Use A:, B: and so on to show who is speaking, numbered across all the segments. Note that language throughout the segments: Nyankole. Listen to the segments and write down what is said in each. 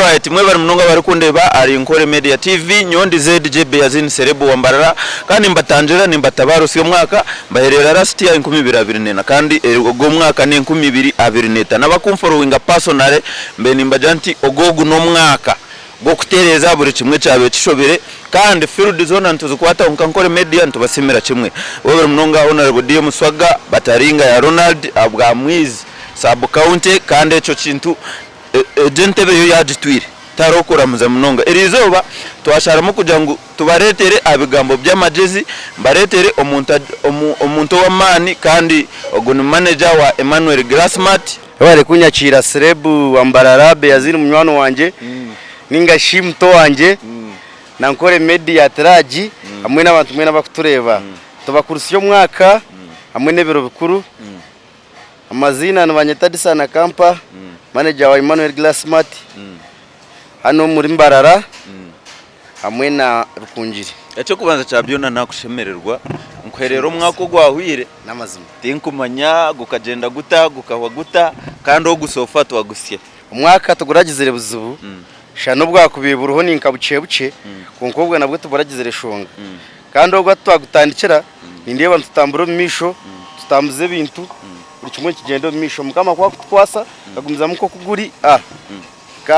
A: Alright, mwebare munonga abarikundeeba ahari Nkore Media TV, nyowe ndi ZJ Beyazin Serebu wa Mbarara kandi nimbatangirira nimbatabarutsya omwaka mbahereera last year 2024 kandi ogu omwaka ni 2025. Abakunforowinga personally mbe nimbagira nti ogu ogu n'omwaka gw'okutereeza buri kimwe ekyabaire kishobire kandi field zoona nituzikwataho nka Nkore Media nitubasiimira kimwe. Webare munonga Honourable DM Swagga Bataringa ya Ronald ahabwa Mwizi Sub County kandi ekyo kintu Egyo entebe yo yaagitwire, tihariho kuramuza munonga. Eri izooba twasharamu kugira ngu tubareetere aha bigambo by'amagyezi, mbareetere omuntu omuntu ow'amaani kandi ogwo ni manager wa Emmanuel Glassmart.
B: Webare kunyakiira Celeb wa Mbarara Beyazin munywani wangye ninga shi muto wangye na Nkore Media at large hamwe n'abantu mwena abakutureeba. Tubakurutsye omwaka hamwe n'ebiro bikuru. Amaziina nibanyeta Disana Kampa, manager wa Emmanuel Glassmart hanu omuri Mbarara hamwe na Rukungiri.
A: Eky'okubanza kya byona nakushemererwa nkuhereera omwaka ogwahweire
B: N'amazima.
A: Tinkumanya gukagyenda guta, gukahwa guta kandi ogu so far twagusya.
B: Omwaka tiguragizire buzibu, shana obwakubaire buriho ni nka bukye bukye kwonka obwo nabwo tiburagizire shonga. Kandi obwo ahu twagutandikira nindeeba nitutambura omu maisho, tutambuza ebintu, buri kimwe nikigyenda omu maisho. Mukama ku akutukwasa gukagumizamu nk'oku guri,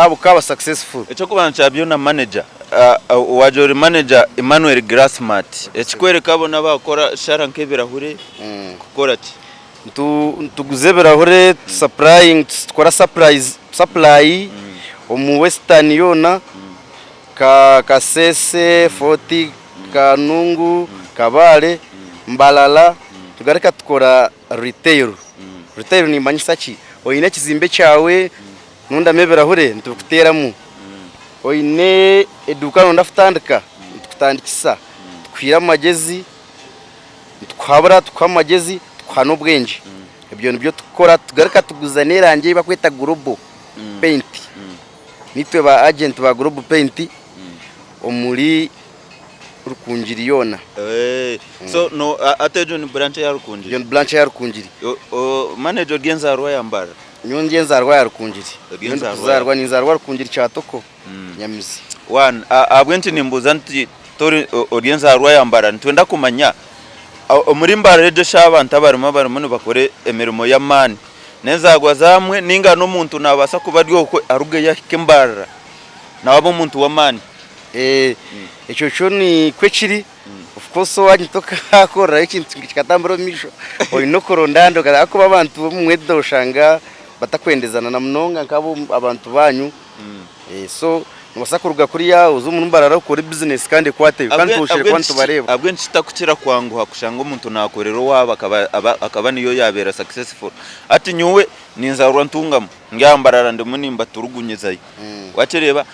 B: bukaba successful.
A: Eky'okubanza kya byona manager, waagira ori manager Emmanuel Grassmart, ekikworeka abo n'abakukora shara nk'ebirahure kukora ki?
B: Nituguza ebirahure, tukora supply omu Western yoona. Nka Kasese, Fort Kanungu, Kabale, Mbarara, tugaruka tukora retail. Retail nimanyisa ki? Oine ekizimbe kyawe nondamu ebirahure nitubikuteeramu, oine eduuka noyenda kutandika nitukutandikisa, tukuhaire amagezi, nitukuhabura tukuha amagezi, tukuha n'obwengye. Ebyo nibyo tukukora tugaruka tuguza n'erangi ei barikweta global paint. Nitwe ba agent ba Global Paint omuri Rukungiri yoona.
A: So no hati egyo ni branch eya Rukungiri?
B: Egyo ni branch eya Rukungiri.
A: Manager ori enzaarwa ya Mbarara?
B: Nyowe ndi enzaarwa ya Rukungiri. Nyowe ndikuzaarwa ninzaarwa Rukungiri Kyatoko Nyamizi.
A: One, ahabw'enki nimbuuza nti tori ori enzaarwa ya Mbarara nitwenda kumanya omuri Mbarara egyo eshaaha abantu abarimu abarimu nibakora emirimo y'amaani N'enzaarwa zaamwe, nainga n'omuntu naabaasa kuba ari okwe arugeyo ahike Mbarara, nawe abe omuntu w'amaani.
B: Ekyo kyo nikwo kiri, of course owaanyu tokakorerayo ekintu kikatambura omu maisho, oine okuronda ahandi ahakuba abantu b'omu oshanga batakwendezana na munonga nk'abantu baanyu. So nobaasa kuruga kuriya oze omuri Mbarara okore bizinesi kandi ekwateyo kandi twoshemereire kuba nitubareeba.
A: Ahabw'enki kitakukira kwanguha kushanga omuntu nakorera owaabo akaba niyo yabeera successful? Hati nyowe ninzarwa Ntungamo ndi aha Mbarara ndimu nimbaturugunyizayo wakireeba?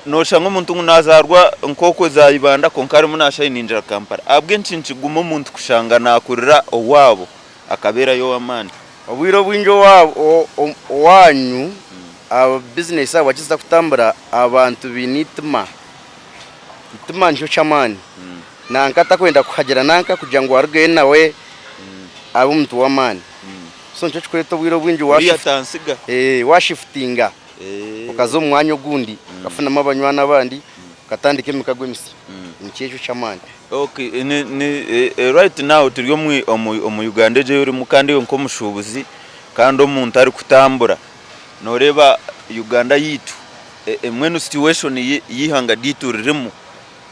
A: Noshanga omuntu ngu nazarwa nk'okwe za Ibanda kwonka arimu nashayiningira Kampala. Ahabw'enki nikiguma omuntu kushanga nakurira owaabo akabeerayo ow'amaani?
B: Obwire obwingi owaanyu bizinesi ahabwaki zitakutambura abantu baine eitima, eitima nikyo ky'amaani nanka takwenda kuhagira nanka kugira ngu arugeyo nawe abe omuntu w'amaani so nikyo kikureeta obwire obwingi washifutinga okaza omu mwanya ogundi okafunamu abanywani abandi okatandika emikago emisya nikyo ekyo eky'amaani.
A: Okay, ni, ni, eh, eh, right now turi omu, omu, omu Uganda egyo ei orimu kandi iwe nk'omushuubuzi kandi omuntu arikutambura nooreeba Uganda yaitu e- mbwenu situation ye- y'eihanga ryaitu ririmu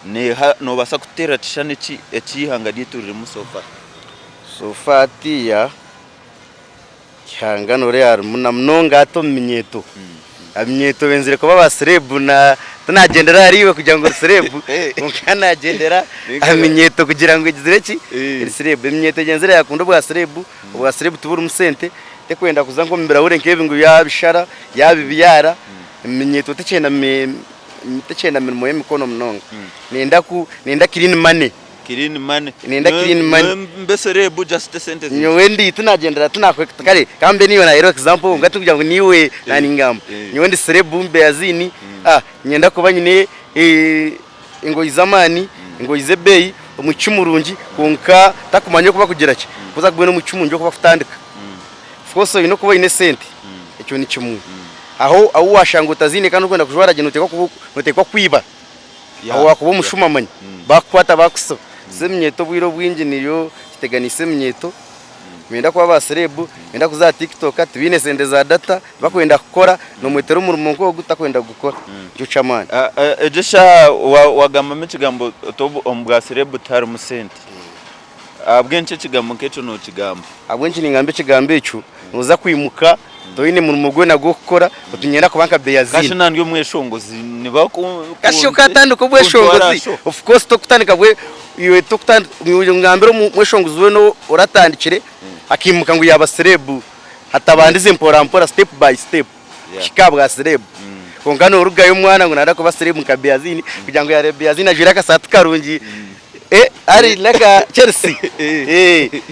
A: neeha noobaasa kututeerera kishushani ki eky'eihanga ryaitu ririmu so far?
B: So far hatiiya Kihanga noreeba harimu na munonga hati omu minyeeto. Abinyeeto benzire kuba ba serebu na tinagyendera ahari iwe kugira ngu ori serebu kwonka nagyendera aha minyeeto kugira ngu egizire ki? Eri serebu. Eminyeeto egyenzire yakunda obwa serebu, obwa serebu tiburimu sente, tekwenda kuza nk'omu birahure nk'ebi ngu yabishara, yabibyara, eminyeeto tekyenda tekyenda mirimo y'emikono munonga. Neyenda ku neyenda clean money.
A: Clean money.
B: Nenda clean money.
A: Nyowe mbe celeb just esente ziije.
B: Nyowe ndi tinagyendera tinakwe kare kambe niiwe naheerwa example kwonka tikugira ngu niiwe naningamba. Nyowe ndi celeb mbeazini ah niinyenda kuba nyine engoyi z'amaani, engoyi z'ebeeyi, omwishiki murungi kwonka takumanya oku bakugira ki, ku oza kubona omwishiki murungi oku bakutandika. Of course oine kuba oine esente ekyo ni kimwe. Aho ahu washanga otaziine kandi orikwenda kujwara gye noteekwa kuba noteekwa kwiba. Aho wakuba omushuma manya bakukwata bakusiba. So eminyeeto obwire obwingi niyo kiteganiise eminyeeto. Nibenda kuba ba serebu, nibenda kuza aha tiktok tibaine sente za data, tibakwenda kukora, nomwetera omurimo nk'ogu takwenda kugukora. Nikyo ky'amaani.
A: Egyo eshaaha wagambamu ekigambo oti omu bwa serebu tiharimu sente. Ahabw'enki ekigambo nk'ekyo nookigamba?
B: Ahabw'enki ningamba ekigambo ekyo? Nooza kwimuka toine murimo gwona gw'okukora oti niinyenda kuba nka
A: Kashi
B: Beyazini.
A: nandi omweshongozi nibaku
B: Kashi okatandika
A: kuntwara
B: obweshongozi
A: sho.
B: of course tokutandika bwe iwe tokutandika ngambire omweshongozi weena oratandikire akaimuka ngu yaaba serebu atabandize mpora mpora step by step kuhika aha bwa serebu. Kwonka norugayo omwana ngu nayenda kuba serebu nka Beyazini kugira ngu yareeba Beyazini ajwaire akasaati karungi ari n'aka Chelsea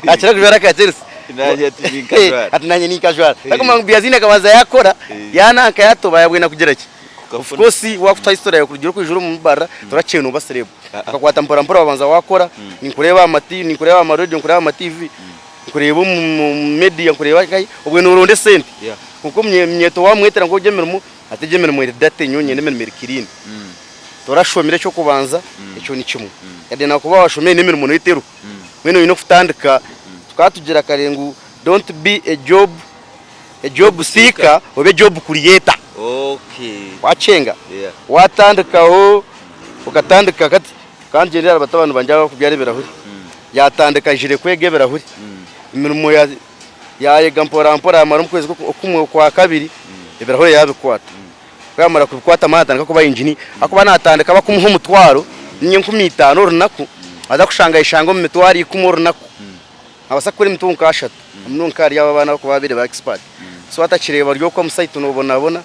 B: akira kujwara aka Chelsea
A: Naanye ati ninkajwara.
B: Ati naanye ninkajwara. Ahabw'okugira ngu Beyazini akabanza yakora yananka yatoba yabwena kugira ki? Of course wakutuha history yawe kurugira oku oijire omu mubarra torakyeena oba serebu. Okakwata mpora mpora wabanza wakora ninkureeba aha ma ninkureeba aha ma radio nkureeba aha ma TV. Nkureeba omu media nkureeba nkahi obwe noronda esente kwonka omunyeeto wamwetera ngu ogye emirimo ati egyo emirimo eri dirty nyowe niinyenda emirimo eri clean torashomire eky'okubanza ekyo ni kimwe yade nakuba washomire n'emirimo nayo teriho mbwenu oyine kutandika tukaba tugira kare ngu don't be a job a job seeker obe job creator wakyenga watandikaho okatandika kati Kangyende ahari batabani bangye abarikubyara ebirahuri. Yaatandika aijire kwega ebirahuri. Emirimo yaayega mpora mpora yaamara omu kwezi okumwe okwa kabiri ebirahuri yaabikwata. Ku yaamara kubikwata mbwenu atandika kuba inginia. Ahakuba naatandika barikumuha omutwaro ninga 5000 orunaku, aza kushanga ayeshanga omu mitwaro ikumi orunaku. Naabaasa kukora emitwe nk'ashatu munonga nk'ahari abo abaana abarikuba babaire ba expert. So atakireeba ori okwo omu site noobonabona.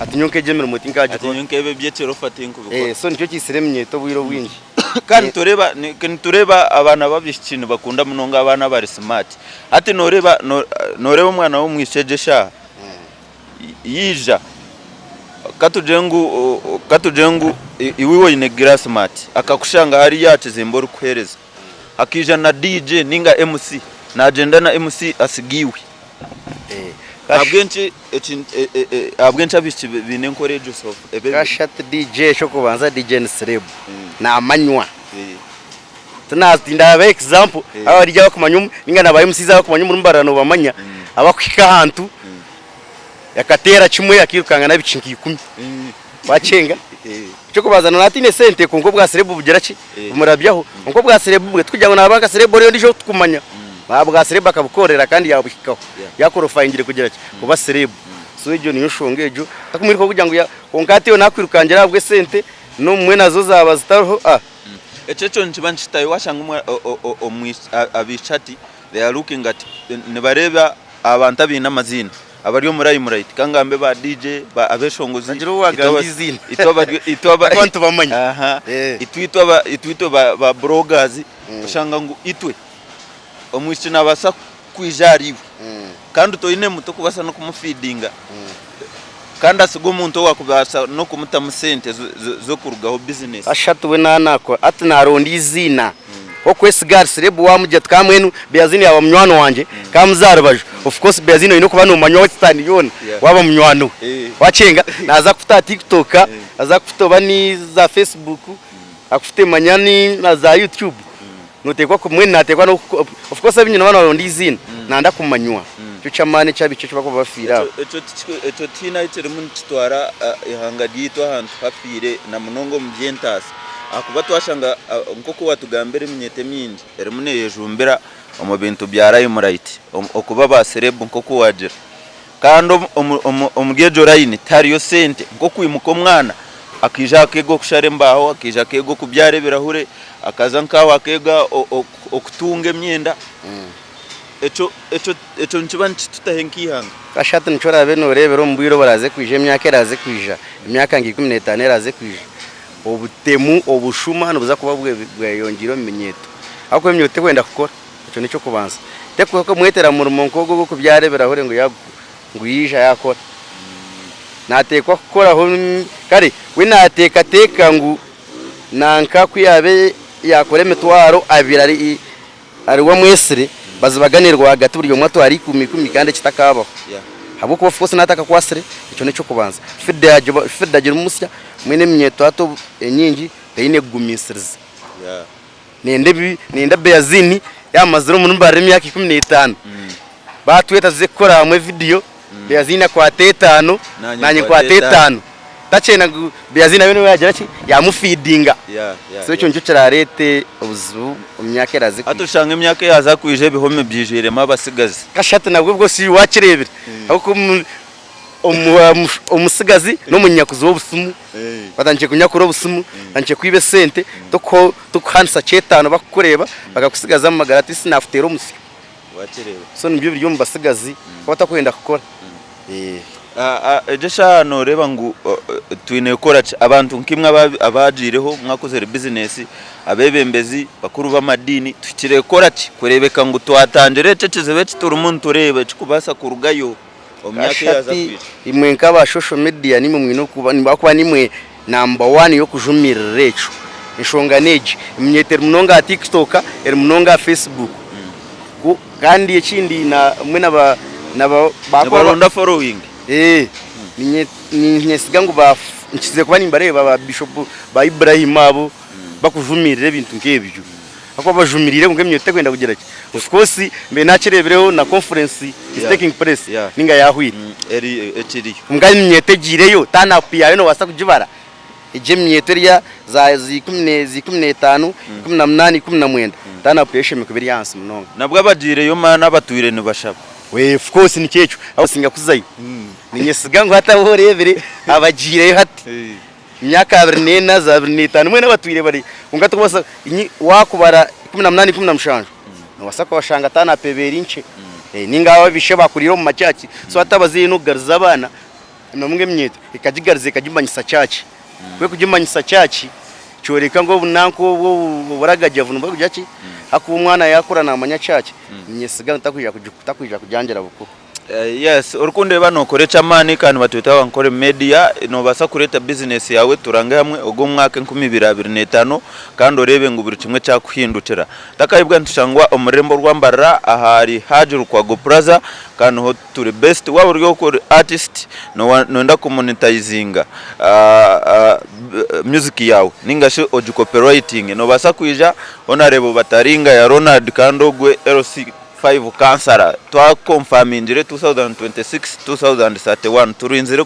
B: Ati nyowe nk'egyo emirimo
A: Ati
B: tinkagikora.
A: nyowe nk'ebi eby'ekirofa tinkubikora.
B: Eh, so nikyo kiitsire eminyeeto obwire obwingi.
A: Kandi nitureeba ni- nitureeba abaana b'abaishiki nibakunda munonga abaana abari smart. Hati nooreeba no- nooreeba omwana w'omwishiki egyo eshaaha yaija katugire ngu o- o- katugire ngu i- iwe oine glass mat akakushanga hariya aha kizimbe orikuheereza hakaija na DJ ninga MC naagyenda na MC asiga iwe. Ahabw'enki ahabw'enki abaishiki baine enkora egyo so
B: ebe Kasha ati DJ ekyokubanza DJ ni celeb namanywa tindabaha example aba DJ abakumanywa ninga na ba MCs abakumanywa omuri Mbarara nobamanya abakuhika ahantu akateera kimwe akairukanga n'abaishiki nka ikumi wakyenga ekyokubanza naba ataine sente kwonka obwa celeb bugira ki bumurabyaho kwonka obwa celeb bwe tikugira ngu naba nka celeb oriya ondiijo ou tukumanya bwa celeb akabukorera kandi yabuhikaho yakorofayingire kugira ki kuba celeb so egyo niyo nshonga egyo takumwirukaho kugira ngu kwonka hati iwe nakwirukangira ahabw'esente n'obumwe nazo zaaba zitariho ah.
A: Ekyo ekyo nikiba nikitayo washanga abaishiki hati they are looking at nibareeba abantu abaine amaziina abari omu limelight kangambe ba DJ abeshongozi
B: Hagira ou wagamba eiziina. Ahakuba nitubamanya.
A: Itwe ba bloggers oshanga ngu itwe omwishiki nabaasa kwija ahari iwe kandi toine muti okubaasa n'okumufidinga kandi atsiga omuntu owakubaasa n'okumutamu sente z'okurugaho bizinesi.
B: Ashatu we nanakora ati naronda eiziina okwesiga ahari serebu wamugira ati ka mbwenu Beazini yaba munywani wangye kamuze aha rubaju of course Beazini oyine kuba nomanywa western yoona waba munywani we wakyenga naza kukuta aha tiktok aza kukuta oba ni za facebook akufute manya ni na za youtube Noteekwa ku mbwenu nateekwa n'oku of course abu nyine nibaronda eiziina nanda kumanywa nikyo ky'amaani eky'abaishiki eki barikuba bafiire aho.
A: Ekyo tikiko ekyo tihaine ahu kirimu nikitwara eihanga ryaitu ahantu hafiire na munonga omu by'entaasa ahakuba twashanga nk'oku watugambira eminyeeto emingi erimu neeyejumbira omu bintu bya limelight okuba ba serebu nk'oku waagira Kandi omuri egyo layini tihariyo sente, nk'okwimuka omwana akaija akeega okushara embaaho, akaija akeega okubyara ebirahure, akaza nk'aho akeega okutunga emyenda, ekyo ekyo nikiba nikitutaho nk'eihanga.
B: Kasha hati nikyo oraabe nooreebera omu bwire oburaaze kwija, emyaka eraaze kwija, emyaka nka 15 eraaze kwija, obutemu, obushuma nibuza kuba bweyongyeire omu minyeeto ahabw'okuba eminyeeto terikwenda kukora. Ekyo n'eky'okubanza. Tekuha kumwetera murimo nk'ogwo ogw'okubyara ebirahure ngu ngu yaija yaakora. Naateekwa kukoraho kare we naateekateeka ngu nanka ku yaabe yaakora emitwaro abiri ari ariwe amwetsire bazibaganire rwagati buri omwe atware ikumi ikumi kandi ekitakaabaho. Ahabw'okuba of course naatakakwasire, ekyo n'eky'okubanza. Fida yagiba fida agiri musya, mbwenu eminyeeto hati obu enyingi teine kugumiisiriza. Nenda ebi nenda Beazini yaamazire omuri Mbarara emyaka 15. Baatweta tuze kukora hamwe vidiyo, Beazini akwata etaano, naanye nkwata etaano. Takyenda ngu Beazini abe niwe yaagira ki, yaamufiidinga. So ekyo nikyo kiraareete obuzibu omu myaka eraaze
A: Hati
B: kwija.
A: oshanga emyaka eyaaza kwija ebihome byaijwiremu abatsigazi.
B: Kashatu nabwo bwo si waakireebire ahabw'okuba omutsigazi n'omunyakuzi w'obusimu batandikire kunyakura obusimu, batandikire kwiba esente, tokuhanisa ky'etaano bakukureeba bakakutsigaza omu magara ati sinakuteera omusyo. So nibyo biri omu batsigazi ku batakwenda kukora.
A: Egyo eshaaha nooreeba ngu twine kukora ki? Abantu nkaimwe abaagiireho mwakozire bizinesi, abeebembezi, bakuru b'amadiini, tuhikire kukora ki kureebeka ngu twatangira eki ekizibu eki turimu nitureeba ekirikubaasa kurugayo omu myaka eyaaza
B: Hati
A: kwija?
B: imwe nk'aba social media nimwe mwine okuba ahabw'okuba nimwe namba wani y'okujumirira ekyo. Enshonga n'egi, eminyeeto eri munonga aha TikTok, eri munonga aha Facebook. Kandi ekindi mbwenu naba naba
A: Nibaronda following.
B: Eeh ninyesiga ngu ba nkizire kuba nimbareeba ba Bishop ba Ibrahim abo bakujumirira ebintu nk'ebyo. Ahakuba bajumiriire kwonka eminyeeto tekwenda kugira ki? Of course mbaire nakireebireho na conference is taking place ninga yahwire.
A: Ekiriyo.
B: Kwonka eminyeeto egiireyo turn up yaayo nobaasa kugibara. Egyo eminyeeto erya za 15, 18, 19, turn up yeshemereire kuba eri ahansi munonga.
A: Nabwo abagiireyo maani abatwire nibashaba.
B: Of course nikyo ekyo abasinga kuzayo. Ninyesiga ngu hati abu oreebire abagiireyo hati emyaka 24, za 25 mbwenu abatwire bari kwonka tokubaasa waakubara 18, 17 noobaasa kubashanga turn up eba eri nkye. Ninga abo abaishe bakuriire omu makyaki so hati abazaire n'okugariza abaana Namunga eminyeeto ekagigariza ekagimanyisa kyaki. Ku ekugimanyisa kyaki, kyoreka ngu obunanka obu oburagajavu nibwo bugira ki, ahakuba omwana yaakura naamanya kyaki, niinyesiga ngu takwija kugyangira bukuru.
A: Yes, orikundeeba nookora eky'amaani kandi nibatweta Ankole Media, noobaasa kureeta bizinesi yaawe turange hamwe ogu omwaka 2025 kandi oreebe ngu buri kimwe kyakuhindukira. Takaayebwa nitushangwa omu rurembo rwa Mbarara ahari Haji Lukwago Plaza kandi niho Turi best waaba ori ori artist noyenda ku monetizinga music yaawe ninga shi ogi copyrightinge nobaasa kwija Honourable Bataringa ya Ronald kandi ogwe LC5 kansara twa confirmingire 2026, 2031 turinzire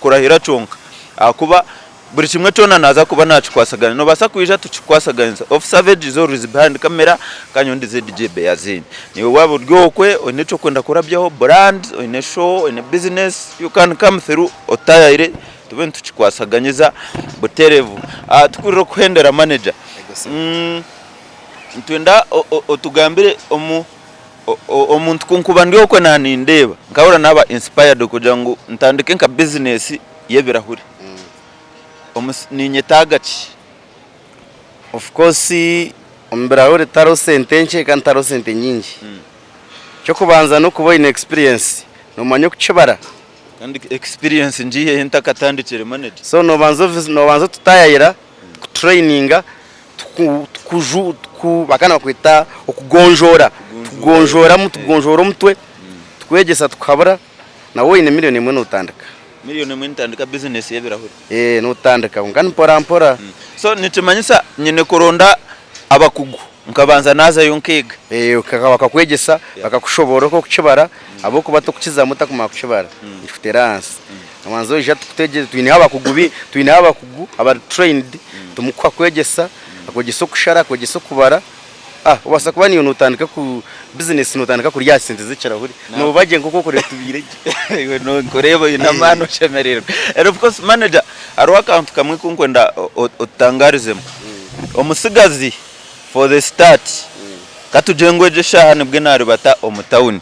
A: kurahira kyonka ahakuba Buri kimwe kyona naaza kuba naakikwasaganya. Noobaasa kwija tukikwasaganise. Of Savage is always behind camera kandi nyowe ndi ZJ Beyazin. Naiwe waaba ori okwe oine eki orikwenda kurabyaho, brand, oine show, oine business, you can come through otaayaire tube nitukikwasaganyiza butereevu. Tukurire okuhendera manager, nitwenda otugambire omu omuntu ku nkuba ndi okwe naanindeeba nkahurira naaba inspired kugira ngu ntandike nka business y'ebirahuri. Ninyetaaga ki?
B: Of course omu birahuri tihariho sente nkye kandi tihariho sente nyingi. Eky'okubanza n'okuba oine experience, noomanya okukibara.
A: Kandi experience ngiihe hi ntakatandikire manager?
B: So noobanza noobanza otutaayayira, tukutureyininga, tukuju tuku bakaba nibakweta okugonjoora, tukugonjooramu tukugonjoora omutwe, tukwegyesa tukuhabura, nawe oine million emwe nootandika.
A: Million emwe nitandika bizinesi y'ebirahuri.
B: Eeh notandika kwonka ni mpora mpora.
A: So nikimanyisa nyine kuronda abakugu nkabanza nazayo nkeega.
B: Eeh bakakwegyesa bakakushoboorora oku orikukibara ahabw'okuba tokukizamu otakumanya kukibara nikikuteera ahansi. Obanza oija tukutegyereze twineho abakugu bi twineho abakugu abari trained tumukukwegyesa akwegyesa okushara akwegyesa okubara. Ah obaasa kuba naiwe notandika ku bizinesi notandika kurya aha sente z'ekirahuri nooba gye nk'oku orikureeba tubaire gye.
A: Iwe ninkureeba oine amaani oshemereirwe. And of course manager hariho akantu kamwe aku ndikwenda otutangarizemu. Omutsigazi for the start katugire ngu egi eshaaha nibwo naaribata omu tawuni.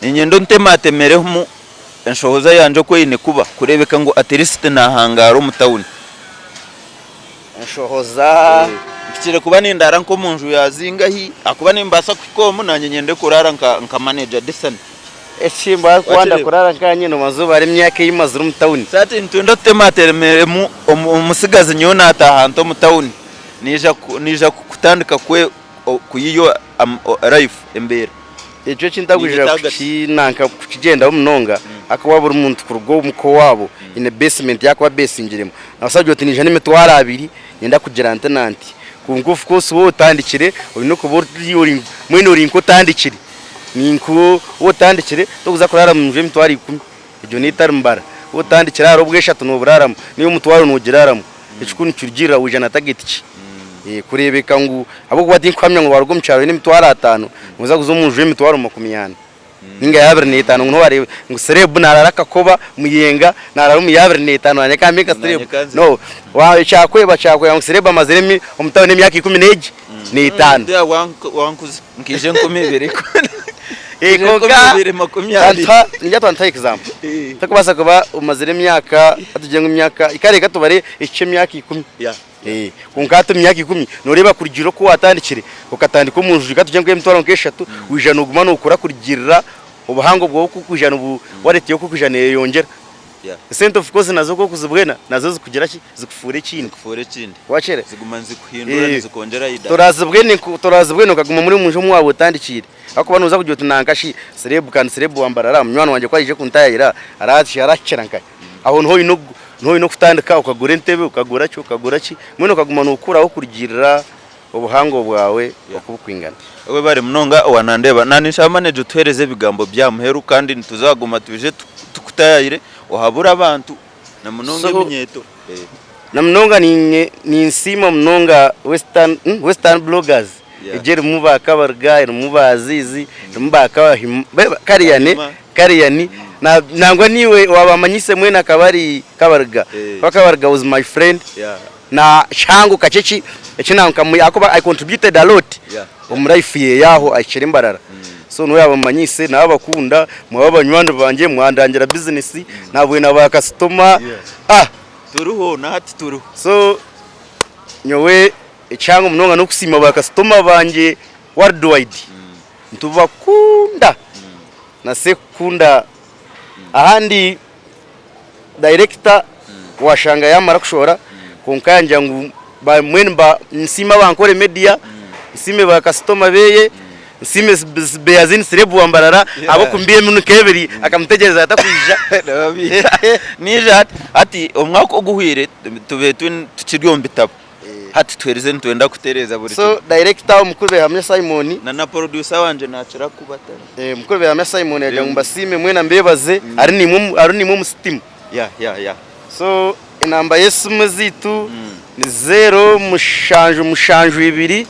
A: Niinyenda ontematemeremu enshohoza yangye oku eine kuba kureebeka ngu at least naahangaara omu tawuni.
B: Enshohoza.
A: Mpikire kuba nindaara nk'omu nju ya zingahi ahakuba nimbaasa kuhika omu naanye nyende kuraara nka manager Disani.
B: Eki wakwenda kuraara nkaanye nobanza obare emyaka ei mazire omu tawuni.
A: So hati nitwenda tutematemeremu omutsigazi nyowe naataaha nta omu tawuni naija kutandika kuyiiya life embeera.
B: Ekyo ekintakwija kukinanka kukigyendaho munonga ahakuba buri muntu kuruga omuka owaabo haine basement ei arikuba abesingiremu. Noobaasa kugira oti naija n'emitwaro abiri niinyenda kugira nti na nti. Kwonka of course waaba otandikire oine kuba ori mbwenu ori nk'otandikire. Waaba otandikire torikuza kuraara omu nju y'emitwaro ikumi, egyo n'etari mbara. Waaba otandikire ahari obweshatu nooburaaramu, n'ey'omutwaro noogiraaramu. Ekikuru nikirugiirira waija na tageti ki. Kureebeka ngu ahabw'okuba tinkuhamya ngu waaruga omu kyaro oine emitwaro ataano nooza kuza omu nju y'emitwaro makumyana nainga y'abiri n'etaano ngu noba ngu serebu naaraara Kakoba, Muyenga naaraara omu y'abiri n'etaano naanye ka mbe nka serebu. No, kyakweba kyakweba ngu serebu amazire omu tawuni emyaka ikumi n'egi n'etaano.
A: Nkaija enkumi ibiri
B: Kwonka ningira ntuhe example torikubaasa kuba omazire emyaka katugire ngu emyaka kare katubare ekihika emyaka ikumi kwonka hati omu myaka ikumi noreeba kurugiirira oku watandikire okatandika omu nju katugire ngu emitwaro nk'eshatu waija noguma nokura kurugiirira obuhango bwawe oku burikwija wallet yawe oku erikwija neyeyongyera. Esente of course nazo oku orikuzibwena nazo zikugira ki zikufuura ekindi.
A: Zikufuura ekindi.
B: Wakyere?
A: Ziguma nizikuhindura nizikwongyera aha idaara.
B: Torazibwene torazibwene okaguma omuri omunju omu waaba otandikiire ahakuba noza kugira oti nanka shi serebu kandi serebu wa Mbarara munywani wangye ku araije kuntayayira arahikira nkahi? Aho niho oine niho oine kutandika okagura entebe okagura ki okagura ki mbwenu okaguma nokuraho kurugiirira obuhango bwawe oku bukwingana.
A: Webare munonga owanandeeba. Naninshaba manager otuhereze ebigambo byaha muheru kandi nituzaguma twije tukutayayire ohabure abantu na munonga eminyeeto.
B: Na munonga niinye ninsiima munonga Western Western Bloggers egyo erimu ba Kabaruga, erimu ba Aziz, erimu ba Kariyane Kariyani nangwa niiwe owabamanyise mwena akaba ari Kabaruga ahakuba Kabaruga was my friend na kihango kakye eki eki nanka ahakuba I contributed a lot omu life yeye aho ahikire Mbarara so niwe yabamanyise nabakunda mwaba banywani bangye mwandangira business nabwena ba kasitoma ah
A: Turiho nahati turiho.
B: So nyowe ekihango munonga n'okusiima ba kasitoma bangye worldwide nitubakunda na Sekukunda ahandi Director washanga yamara kushohora kwonka yangira ngu mbwenu nsiime abankore media, nsiime ba kasitoma beye, nsiime Beazin Celeb wa Mbarara ahabw'okumbiha eminuka ebiri akamutegyereza atakwija.
A: Naija hati, hati omwaka oguhweire tubaire tukiri omu bitabo. Hati tuherize nitwenda kutereeza buri
B: So
A: kimwe.
B: director omukuru Behamya Simon.
A: Na na producer wangye nakira kuba atari.
B: Mukuru Behamya Simon yagira ngu mbasiime mwena mbebaze ari nimwe ari nimwe omu sitimu.
A: Yeah yeah yeah.
B: So enamba y'esimu ezaitu ni zeero mushanju mushanju ibiri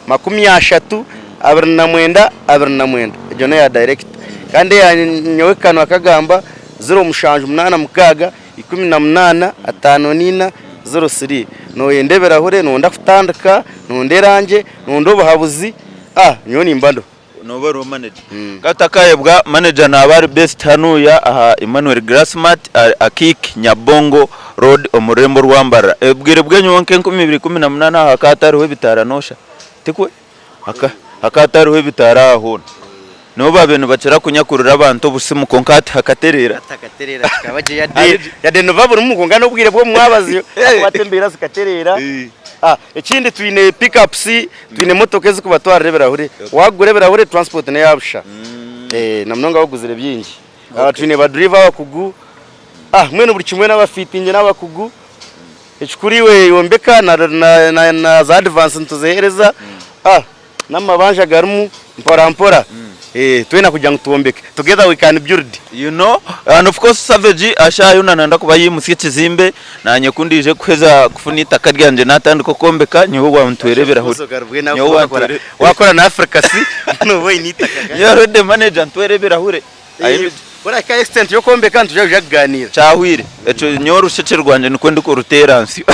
B: 30 29 29 egyo n'eya director. Kandi eya nyowe kanwa kagamba 0786 18 54 03. Nooyenda ebirahure, nooyenda kutandika, nooyenda erangye, nooyenda obuhabuzi, ah nyowe nimba ndiho.
A: Nooba oriho manager. Katakayebwa manager naaba ari based hanuya aha Emmanuel Grassmart Akiik Nyabongo road omu rurembo rwa Mbarara. Obwire bw'enyowe nk'enkumi ibiri ikumi na munaana aho hakaba hatariho ebitaara noosha tikwe? Hakaba hatariho ebitaara aha hoona. Nibo baabaire nibakira kunyakurira abantu obusimu kwonka hati hakatereera.
B: Hati hakatereera kikaba gye yade yade niba burimu kwonka n'obwire bw'omumwabazyo ahakuba hati embeera zikatereera. Ekindi twine pick-ups, twine emotoka ezikubatwarira ebirahure. Waagura ebirahure transport n'eya busha. Na munonga waaguzire bingi. Twine ba driver abakugu, mbwenu buri kimwe n'abafiitingi n'abakugu. Ekikuru iwe yombeka na za advance nituziheereza. N'amabanja garimu mpora mpora twena kugira ngu twombeke together we can build.
A: You know and of course Savage ashaaha yoona nayenda kuba yaimutsya ekizimbe nanye ku ndiije kuheza kufuna eitaka ryangye natandika okwombeka nyowe wantwera ebirahuri nyowe wantwera
B: Wakora na Africa si noba oine eitaka.
A: Nyowe already manager ntwera ebirahure.
B: Kurahika extent y'okwombeka nitwija kuija kuganiira.
A: Kyahwire. Ekyo nyowe orushekye rwangye nikwo ndikuruteera nsyo.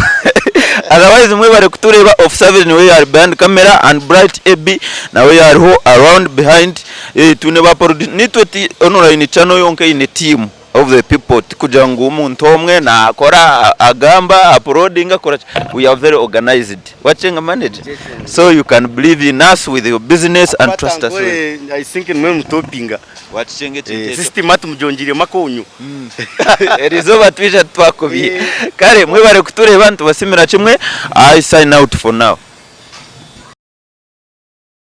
A: Otherwise mwebare kutureeba Off Savage niwe yaari behind camera and Bright AB nawe yaariho around behind. Twine ba producer nitwe ti online channel yonka eine team of the people tikugira ngu omuntu omwe nakora agamba uploadinga akoraki we are very organized. Wakyenga manager? So you can believe in us with your business and trust us with.
B: I think nimwe mutopinga.
A: Wakikyenga ekintu ekyo.
B: System hati mugyongyiremu akonyo.
A: Erizooba twija twakubiha. Kare mwebare kutureeba nitubasimira kimwe. I sign out for now.